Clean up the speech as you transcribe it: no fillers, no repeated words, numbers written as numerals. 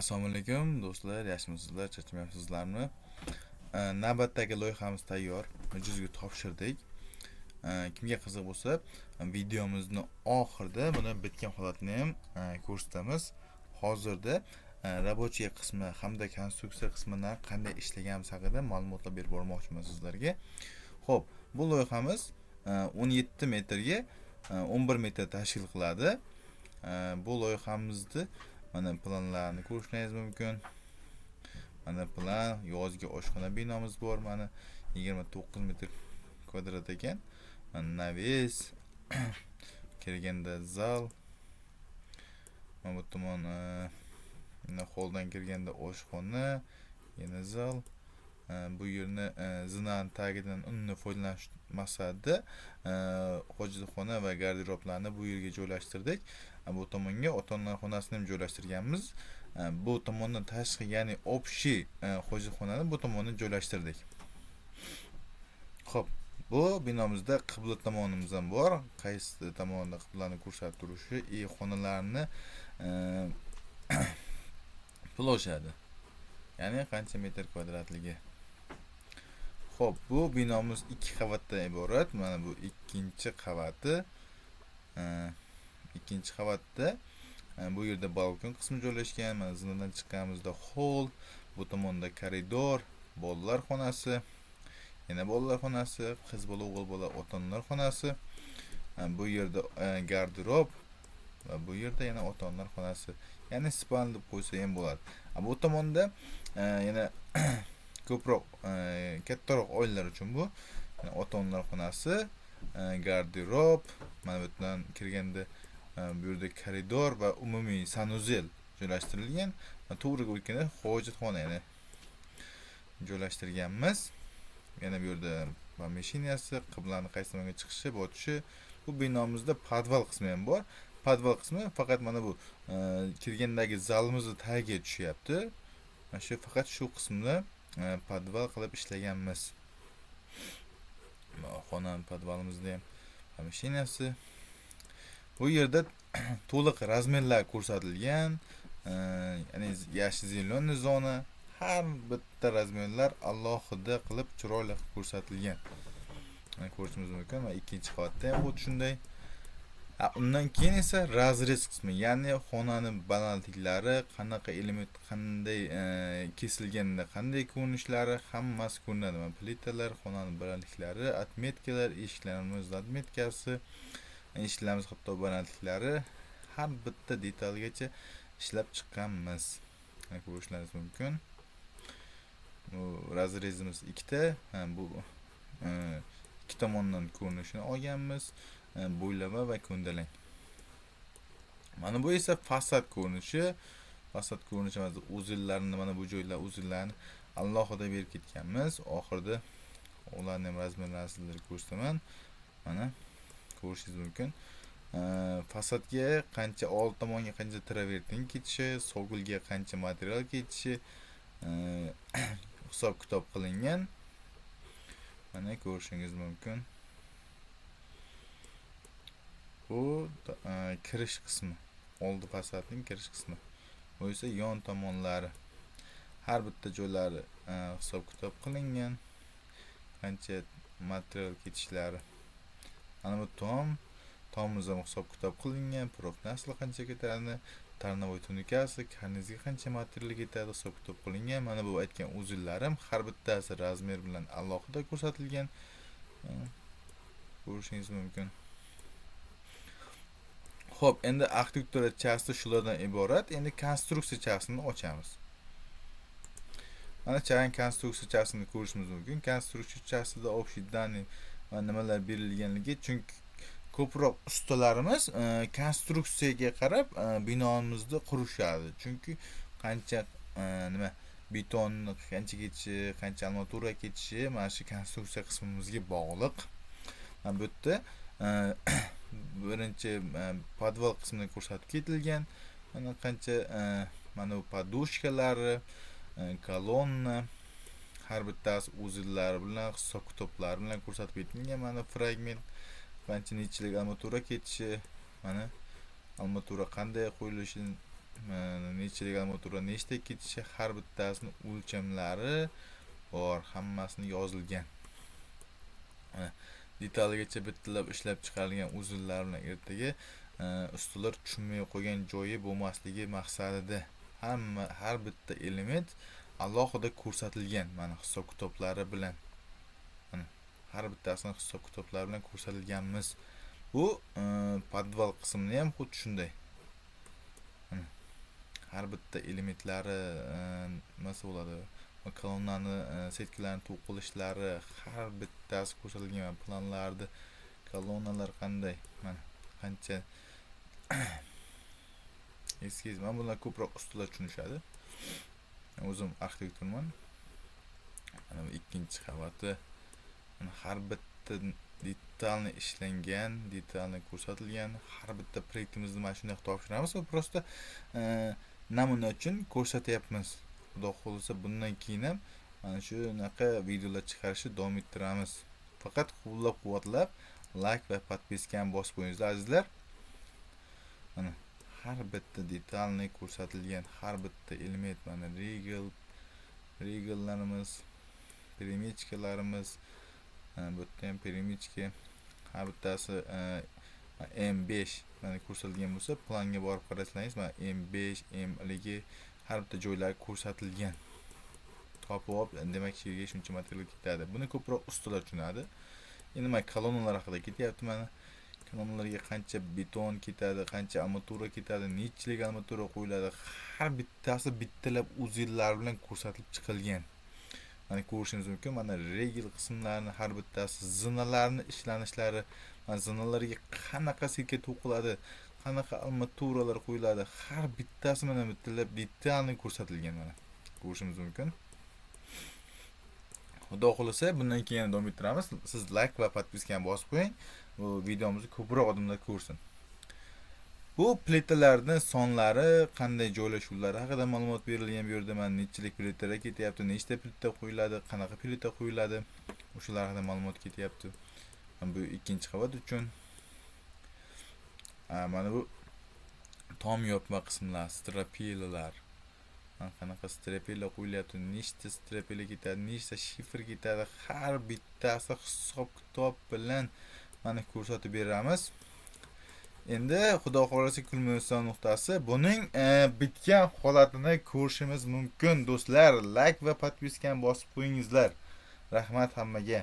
Assalomu alaykum do'stlar, yaxshimisizlar, charchamayapsizlarmi? Navbatdagi loyihamiz tayyor, mijozga topshirdik. Kimga qiziq bo'lsa, videomizni oxirida buni bitgan holatini ham ko'rsatamiz. Hozirda рабочий qismi hamda konstruksiya qismini qanday ishlaganimiz haqida ma'lumotlar berib bormoqchiman sizlarga. Xo'p, bu loyihamiz 17 metrga 11 metr tashkil qiladi. Bu loyihamizni mana planlarini ko'rishingiz mumkin. Mana plan, yozgi oshxona binomiz bor, mana 29 metr kvadrat ekan. Mana навес, kirganda zal. Mana bu tomon holdan kirganda oshxona, yana zal. Bu yerni zinani tagidan unni foydalanish maqsadida hojatxona va garderoblarni bu yerga joylashtirdik. Bu tomonga ota-onalar xonasini ham joylashtirganmiz. Bu tomondan tashqi, ya'ni общий hojatxonani bu tomonda joylashtirdik. Xo'p, bu binomizda qibla tomonimiz ham bor. Qaysi tomonda qiblani ko'rsatib turishi и xonalarni площади. Ya'ni qancha metr kvadratligi. Xo'p, bu binomiz 2 qavatdan iborat. Mana bu ikkinchi qavati. Ikkinchi qavatda bu yerda balkon qismi joylashgan. Mana zinadan chiqqanimizda hol, bu tomonda koridor, bolalar xonasi, yana bolalar xonasi, qiz bola, o'g'il bola, ota-onalar xonasi. Bu yerda garderob va bu yerda yana ota-onalar xonasi. Ya'ni спальня deb qo'ysa ham bo'ladi. Bu tomonda yana ko'proq kattaroq oilalar uchun bu ota-onalar xonasi, garderob, mana bu yerdan kirganda bu yerda koridor va umumiy санузел joylashtirilgan. To'g'riga o'tganda hojatxona yana joylashtirganmiz. Yana bu yerda помещения si, qiblani qaysi tomonga chiqishi, botishi. Bu binomizda podval qismi ham bor. Podval qismi faqat mana bu kirgandagi zalimizni tagiga tushyapti. Mana shu faqat shu qismni podval qilib ishlaganmiz. Xonani podvalimizda ham помещения si. Bu yerda to'liq размер lar ko'rsatilgan. Ya'ni yashil зеленый zona, har bitta размер lar alohida qilib chiroyli qilib ko'rsatilgan. Mana ko'rishimiz mumkin. Va ikkinchi qavatda ham xuddi shunday. Undan keyin esa разрез qismi, ya'ni xonani balandliklari, qanaqa element qanday kesilganda qanday ko'rinishlari hammasi ko'rinadi. Mana plitalar, xonani balandliklari, отметка lar, eshiklarimiz отметка si, eshiklarimiz hatto balandliklari har bitta detalgacha ishlab chiqqanmiz. Mana ko'rishlaringiz mumkin. Bu разрез imiz ikkita, bu ikki tomondan ko'rinishini olganmiz. Bo'ylama va ko'ndalang. Mana bu esa fasad ko'rinishi. Fasad ko'rinishi mana узел larni, mana bu joylar узел larni alohida berib ketganmiz. Oxirida ularni ham размер larini sizlarga ko'rsataman. Mana ko'rishingiz mumkin. Fasadga qancha, old tomonga qancha travertin ketishi, so'gilga qancha material ketishi hisob kitob qilingan. Mana ko'rishingiz mumkin. Bu kirish qismi, oldi fasadning kirish qismi. Bu esa yon tomonlari. Har bitta joylari hisob kitob qilingan. Qancha material ketishlari. Mana bu tom, tomimiz ham hisob kitob qilingan. Профнастил qancha ketadi, торновой tunikasi, karnizga qancha material ketadi, hisob kitob qilingan. Mana bu aytgan узел larim har bittasi размер bilan alohida ko'rsatilgan. Ko'rishingiz mumkin. Xo'p, endi arxitektura части shulardan iborat. Endi konstruksiya частini ochamiz. Mana chagan konstruksiya частini ko'rishimiz mumkin. Konstruksiya частida общий данный va nimalar berilganligi, chunki ko'proq ustalarimiz konstruksiyaga qarab binomizni qurishadi. Chunki qancha nima betonni qancha ketishi, qancha armatura ketishi mana shu konstruksiya qismimizga bog'liq. Mana bu yerda birinchi podval qismini ko'rsatib ketilgan. Mana qancha mana bu подушка lari, kolonna har bittasi узел lari bilan, hisob kitoblari bilan ko'rsatib ketilgan. Mana fragment qancha nechilik armatura ketishi, mana armatura qanday qo'yilishi. Nechalik armatura nechta ketishi, har bittasini o'lchamlari bor, hammasini yozilgan. Mana detaligacha bittalab ishlab chiqarilgan узел lar bilan ertaga ustalar tushunmay qolgan joyi bo'lmasligi maqsadida hamma har bitta element alohida ko'rsatilgan, mana hisob kitoblari bilan. Mana har bittasini hisob kitoblari bilan ko'rsatilganmiz. Bu podval qismini ham xuddi shunday. Mana har bitta elementlari, nimasi bo'ladi, kolonnani, setkalarni to'qilishlari har bittasi ko'rsatilgan. Planlarda kolonnalar qanday, mana qancha eskiz. Mana bular ko'proq ustalar tushunishadi, o'zim arxitektorman. Mana bu ikkinchi qavati. Mana har bitta детально ishlangan, детально ko'rsatilgan. Har bitta proyektimizni mana shunday qilib topshiramiz va просто namuna uchun ko'rsatyapmiz. Xudo xohlasa, bundan keyin ham mana shunaqa videolar chiqarishni davom ettiramiz. Faqat qo'llab quvvatlab, layk va подписка ni bosib qo'yingizlar, azizlar. Mana har bitta детальный ko'rsatilgan har bitta element, mana rigellarimiz, перемычка larimiz, bu yerda ham перемычка, har bittasi M5 mana ko'rsatilgan bo'lsa, planga borib qarasangiz, mana M5 Mligi har bitta joylari ko'rsatilgan. Topib olib, demak, shu yerga shuncha material ketadi. Buni ko'proq ustalar tushunadi. Endi mana kolonnalar haqida ketyapti. Mana kolonnalarga qancha beton ketadi, qancha armatura ketadi, nechilik armatura qo'yiladi, har bittasi bittalab узел lar bilan ko'rsatilib chiqilgan. Mana ko'rishingiz mumkin, mana regel qismlarini har bittasi, zinalarni ishlanishlari, mana zinalarga qanaqa setka to'qiladi, qanaqa armaturalar qo'yiladi, har bittasi mana bittalab детально ko'rsatilgan. Mana ko'rishimiz mumkin. Xudo xohlasa, bundan keyin yana davom ettiramiz. Siz layk va подписка ni bosib qo'ying, bu videomizni ko'proq odamlar ko'rsin. Bu plitalarni sonlari, qanday joylashuvlari haqida ma'lumot berilgan bu yerda. Mana nechilik plitalar ketyapti, nechta plita qo'yiladi, qanaqa plita qo'yiladi, o'shalar haqida ma'lumot ketyapti. Bu ikkinchi qavat uchun. Mana bu tom yopma qismlar, strapilalar, qanaqa strapila qo'yilyapti, nechta strapila ketadi, nechta shifer ketadi, har bittasi hisob kitob bilan mana ko'rsatib beramiz. Endi xudo xohlasa, kulminatsiya nuqtasi, buning bitgan holatini ko'rishimiz mumkin. Do'stlar, layk va подписка ni bosib qo'yingizlar. Rahmat hammaga.